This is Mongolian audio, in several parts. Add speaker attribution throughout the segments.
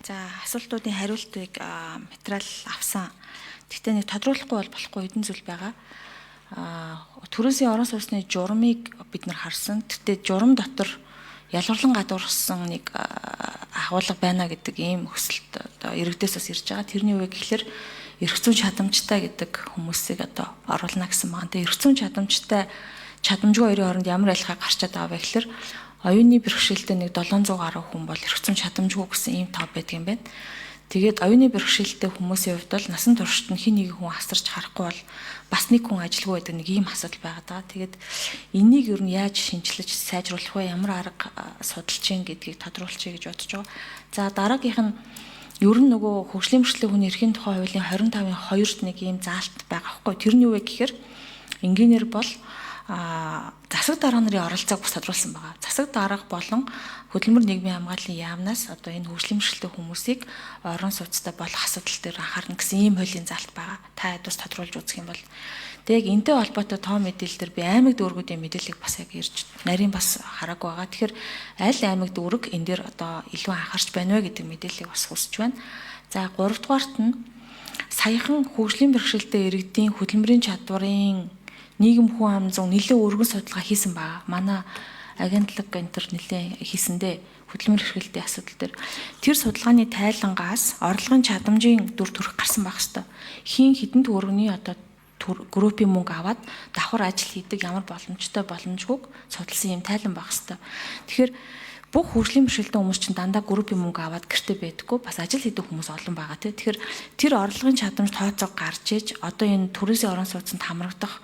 Speaker 1: За, асуултуудын хариултыг материал авсан. Гэхдээ нэг тодруулахгүй бол болохгүй хэдэн зүйл байгаа. Төрөөсийн орон сууцны журмыг бид нар харсан. Гэхдээ журам дотор ялгарлан гадуурхсан нэг агуулга байна гэдэг ийм өсөлт одоо иргэдээс бас ирж байгаа. Тэрний үе гэхлээр эрх зүйн чадамжтай гэдэг хүмүүсийг одоо оруулна гэсэн байгаа. Тэгээ эрх зүйн чадамжтай, чадамжгүй хоёрын хооронд ямар ялгаа гарчаад байгаа вэ гэхлээр оюуны бэрхшээлтэй нэг 700 гаруй хүн бол эрх зүйн чадамжгүй гэсэн ийм тоо байдаг юм байна. Тэгээд оюуны бэрхшээлтэй хүмүүсийн хувьд бол насан туршид нь хин нэг хүн асарч харахгүй бол бас нэг хүн ажилгүй байдаг нэг ийм асуудал байгаа даа. Тэгээд энийг ер нь яаж шинчилж сайжруулах вэ? Ямар арга судалж гин гэдгийг тодруулчихъя гэж бодож байгаа. За, дараагийнх нь ер нь нөгөө хөгжлийн бэрхшээлтэй хүний эрхийн тухай хуулийн 25-ын 2-д нэг ийм заалт байгаа байхгүй. Тэр нь юу вэ гэхээр энгийнээр бол засаг дарга нарын оролцоог бас тодруулсан байгаа. Засаг дарга болон хөдөлмөр нийгмийн хамгааллын яамнаас одоо энэ хөгжлийн бэрхшээлтэй хүмүүсийг орон сууцтай болох асуудал дээр анхаарна гэсэн ийм хуулийн заалт байгаа. Та хэд бас тодруулж үзэх юм бол тэг яг энтэй холбоотой тоо мэдээлэл дээр би аймаг дүүргүүдийн мэдээллийг бас яг ирж нарийн бас хараагүй байгаа. Тэгэхээр аль аймаг дүүрэг энэ дээр одоо илүү анхаарч байна вэ гэдэг мэдээллийг бас хүсэж байна. За, гуравдугаарт нь саяхан хөгжлийн бэрхшээлтэй иргэдийн хөдөлмөрийн чадварын нийгэм хүн ам зүүн нэлээд өргөн судалгаа хийсэн байгаа. Манай агентлаг энэ төр нэлээд хийсэндээ хөдөлмөр эрхлэлтийн асуудал дээр тэр судалгааны тайлангаас орлогын чадамжийн дүр төрх гарсан байх хэвээр. Хийн хідэн төгрөгийн одоо группийн мөнгө аваад давхар ажил хийдэг ямар боломжтой боломжгүйг судалсан юм тайлан байх хэвээр. Тэгэхээр бүх хөгжлийн бэрхшээлтэй хүмүүс чинь дандаа группийн мөнгө аваад гэрте байдаггүй, бас ажил хийдэг хүмүүс олон байгаа тий. Тэгэхээр тэр орлогын чадамж тооцоо гарч иж одоо энэ түрээсийн орон сууцнд хамрагдах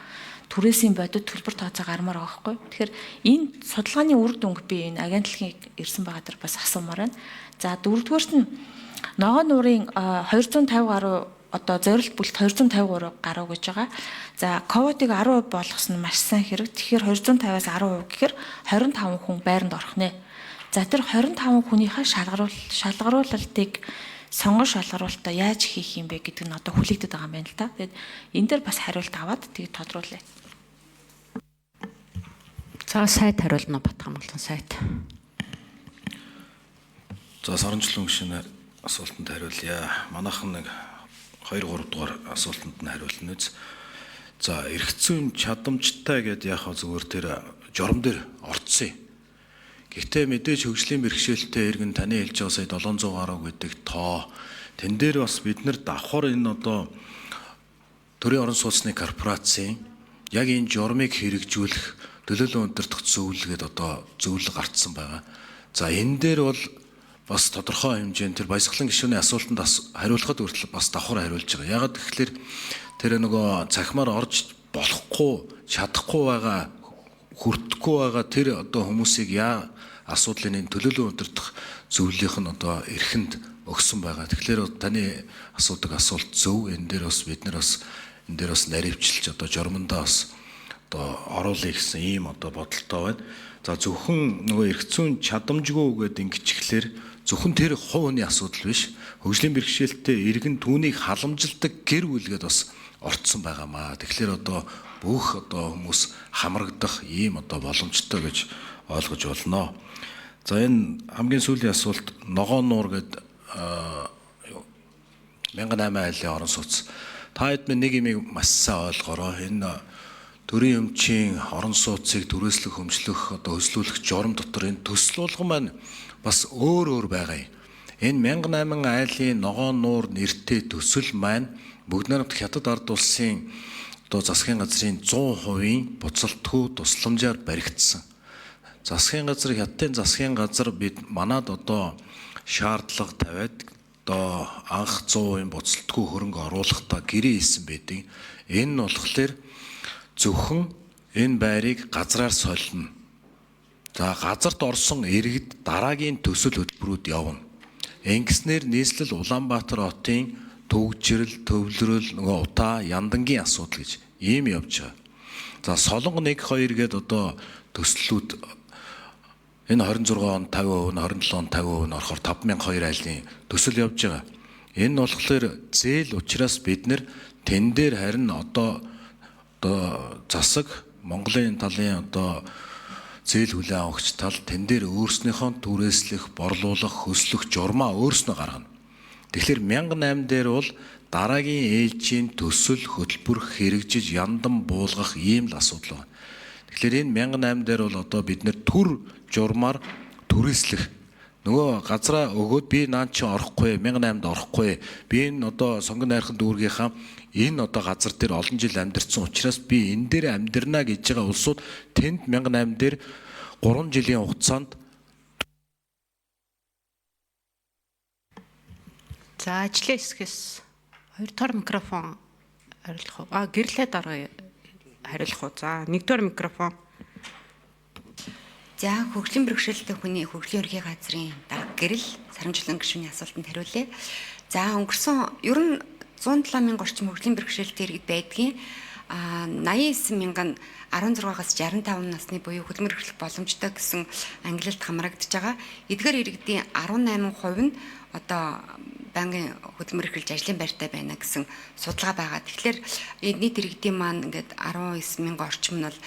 Speaker 1: түрээсийн бодит төлбөр тооцоо гармаар байгаа байхгүй. Тэгэхээр энэ судалгааны үр дүнг би энэ агентлагийн ирсэн байгаа дээр бас асуумаар байна. За, дөрөвдүгээрт нь ногоон нуурын 250 гаруй одоо зорилт бүлт 253 гаруй гэж байгаа. За, квотыг 10% болгосон нь маш сайн хэрэг. Тэгэхээр 250-аас 10% гэхээр 25 хүн байранд орох нэ. За, тэр 25 хүнийхээ шалгаруулалтыг сонгон шалгаруулалтаа яаж хийх юм бэ гэдэг нь одоо хүлээгдээд байгаа юм байна л да. Тэгээд энэ дээр бас хариулт аваад тэгээд тодруулъя.
Speaker 2: За, сайд хариулна, Батхамгалан сайд.
Speaker 3: За, саранчлан гишүүн асуултанд хариулъя. Манайхан нэг 2 3 дугаар асуултанд нь хариулна үз. За, эрх зүйн чадамжтай гэдээ яг зүгээр тэр журам дээр орцсон юм. Гэхдээ мэдээж хөгжлийн бэрхшээлтэй иргэн таны хэлж байгаа сая 700 гаруй гэдэг тоо тэн дээр бас бид нэр давхар энэ одоо төрийн орон сууцны корпорацийн яг энэ журмыг хэрэгжүүлэх төлөөлөн удирдах зөвлөлгээд одоо зөвлөл гарцсан байгаа. За, энэ дээр бол бас тодорхой хэмжээнд тэр баясгалан гишүүний асуултанд хариулахад хүртэл бас давхар хариулж байгаа. Ягаад гэвэл тэр нөгөө цахимаар орж болохгүй, чадахгүй байгаа, хүртэхгүй байгаа тэр одоо хүмүүсийг яа асуудлын энэ төлөөлөн удирдах зөвлөлийнх нь одоо эрхэнд өгсөн байгаа. Тэгэхээр таны асуудаг асуулт зөв. Энэ дээр бас бид нар бас энэ дээр бас наривчилж одоо журмандаа бас одоо оруулъя гэсэн ийм одоо бодолтой байна. За, зөвхөн нөгөө эрх зүйн чадамжгүй гэдэг ингэчихлээр зөвхөн тэр хувь хүний асуудал биш. Хөгжлийн бэрхшээлтэй иргэн түүнийг халамжилдаг гэр бүлгээд бас орцсон байгаамаа. Тэгэхээр одоо бүх одоо хүмүүс хамрагдах ийм одоо боломжтой гэж ойлгож болно. За, энэ хамгийн сүүлийн асуулт ногоон нуур гээд 1008 айлын орон сууц. Та хэд минь нэг юмыг маш сайн ойлгороо. Энэ төрийн өмчийн орон сууцыг түрээслэх, хөмжлөх, одоо хөслүүлэх журам дотор энэ төсөл болгон маань бас өөр өөр байгаа юм. Энэ 1008 айлын ногоон нуур нэртэй төсөл маань Бүгд найрамдах Хятад ард улсын одоо засгийн газрын 100%-ийн буцалтгүй тусламжаар баригдсан. Засгийн газар, Хятадын засгийн газар бид манад одоо шаардлага тавиад одоо анх 100% буцалтгүй хөрөнгө оруулахдаа гэрээ хийсэн байдаг. Энэ нь болохоор зөвхөн энэ байрыг газраар солино. За, газарт орсон иргэд дараагийн төсөл хөтөлбөрүүд явна. Ингэснээр нийслэл Улаанбаатар хотын төгжрөл, төвлөрөл, нөгөө утаа, яндангийн асуудал гэж ийм явж байгаа. За, Солонго 1 2 гээд одоо төслүүд энэ 26 он 50%, 27 он 50% нь орохоор 5002 айлын төсөл явж байгаа. Энэ нь болохоор зээл учраас бид нэр тэн дээр харин одоо засаг Монголын талын одоо зээл хүлээн авахч тал тэн дээр өөрснийхөө түрээслэх, борлуулах, хөслөх журмаа өөрснөө гаргана. Тэгэхээр 1008 дээр бол дараагийн ээлжийн төсөл, хөтөлбөр хэрэгжиж яндан буулгах ийм л асуудал байна. Тэгэхээр энэ 1008 дээр бол одоо бид нэр төр журмаар түрээслэх нөгөө газраа өгөөд би наан чи орохгүй 1008-д орохгүй би энэ одоо сонгон найрхан дүүргийнхаа энэ одоо газар дээр олон жил амьдарсан учраас би энэ дээр амьдарна гэж байгаа улсууд тэнд 1008 дээр 3 жилийн хугацаанд.
Speaker 2: За ажлын хэсгээс 2 дугаар микрофон хариулах уу? А гэрлээ дарга хариулах уу? За 1 дугаар микрофон.
Speaker 4: За хөгжлийн бэрхшээлтэй хүний хөгжлийн ерхий газрын дарга гэрэл сарамжлан гишүүний асуултанд хариулъя. За өнгөрсөн ер нь 107 мянга орчим хөгжлийн бэрхшээлтэй иргэд байдгийн. А 89 мянган 16-аас 65 насны буюу хөдөлмөр эрхлэх боломжтой гэсэн ангилалд хамрагдаж байгаа. Эдгээр иргэдийн 18% нь одоо байнгын хөдөлмөр эрхэлж ажлын байртай байна гэсэн судалгаа байгаа. Тэгэхээр нийт иргэдийн маань ингээд 19 мянган орчим нь бол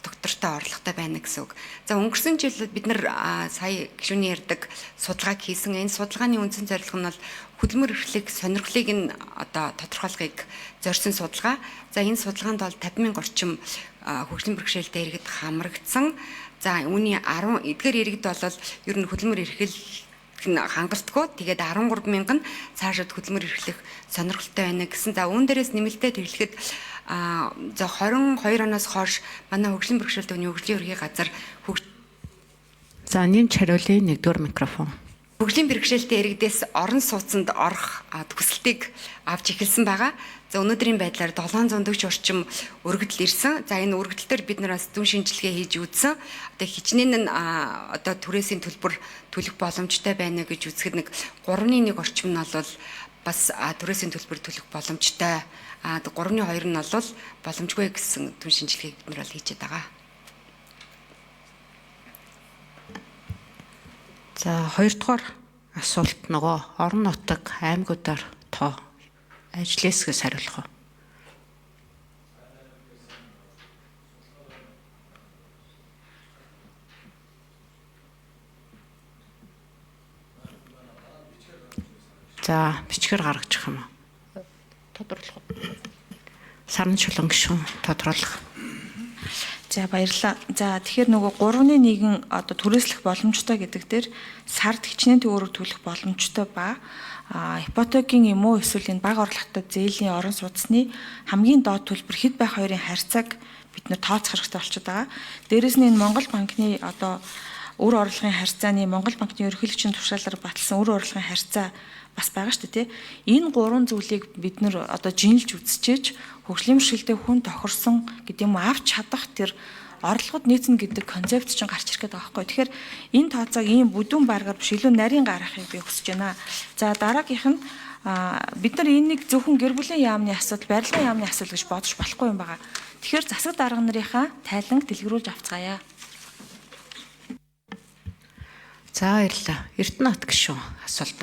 Speaker 4: доктортой орлоготой байна гэсэн үг. За өнгөрсөн жил бид нар сая гишүүний ярьдаг судалгааг хийсэн. Энэ судалгааны үндсэн зорилго нь бол хөдөлмөр эрхлэх сонирхлыг нь одоо тодорхойлохыг зорьсон судалгаа. За энэ судалгаанд бол 50 мянга орчим хөгжлийн бэрхшээлтэй иргэд хамрагдсан. За үүний 10 эдгээр иргэд бол ер нь хөдөлмөр эрхлэх нь хангалтгүй. Тэгээд 13 мянган нь цаашид хөдөлмөр эрхлэх сонирхолтой байна гэсэн. За үүн дээрээс нэмэлтээ тэглэхэд за 22 оноос хойш манай хөгжлийн бэрхшээлтэй хүний хөгжлийн ерхий газар
Speaker 2: За нэмж хариулъя 1-р микрофон.
Speaker 4: Хөгжлийн бэрхшээлтэй иргэдээс орон сууцнд орох хүсэлтийг авч эхэлсэн байгаа. За өнөөдрийн байдлаар 740 орчим өргөдөл ирсэн. За энэ өргөдөл төр бид нар бас дүн шинжилгээ хийж үзсэн. Одоо хичнээн нь одоо түрээсийн төлбөр төлөх боломжтой байна гэж үзэхэд нэг 3.1 орчим нь бол бас түрээсийн төлбөр төлөх боломжтой. 3.2 нь бол боломжгүй гэсэн дүн шинжилгээг бид нар бол хийчихэд байгаа.
Speaker 2: За хоёрдугаар асуулт нөгөө орон нутаг аймагуудаар тоо ажлын хэсгээс хариулах уу? За бичгээр гаргачих юм уу? Тодорлох уу? Саран чулан гишүүн тодруулах.
Speaker 1: За баярлалаа. За тэгэхээр нөгөө 3.1 одоо түрээслэх боломжтой гэдэг дээр сард хичнээн төгрөг төлөх боломжтой ба ипотекийн юм уу эсвэл энэ бага орлоготой зээлийн орон сууцны хамгийн доод төлбөр хэд байх хоёрын харьцааг бид нэр тооцох хэрэгтэй болчиход байгаа. Дээрээс нь энэ Монгол банкны одоо үр орлогын харьцааны Монгол банкны ерөнхийлөгчийн тушаалаар баталсан үр орлогын харьцаа бас байгаа шүү дээ, тий. Энэ гурван зүйлийг бид нэр одоо жинлж үзчихэж хөгжлийн бэрхшээлтэй хүн тохирсон гэдэг юм авч чадах тэр орлогод нийцнэ гэдэг концепт чинь гарч ирэх гээд байгаа байхгүй. Тэгэхээр энэ тооцоог ийм бүдүүн баргаар биш илүү нарийн гаргахыг би хүсэж байна. За дараагийнх нь бид нар энэнийг зөвхөн гэр бүлийн яамны асуудал, барилгын яамны асуудал гэж бодож болохгүй юм байгаа. Тэгэхээр засаг дарга нарынхаа тайланг дэлгэрүүлж авцгаая.
Speaker 2: За баярлалаа. Эрдэнэт гишүүн асуултаа.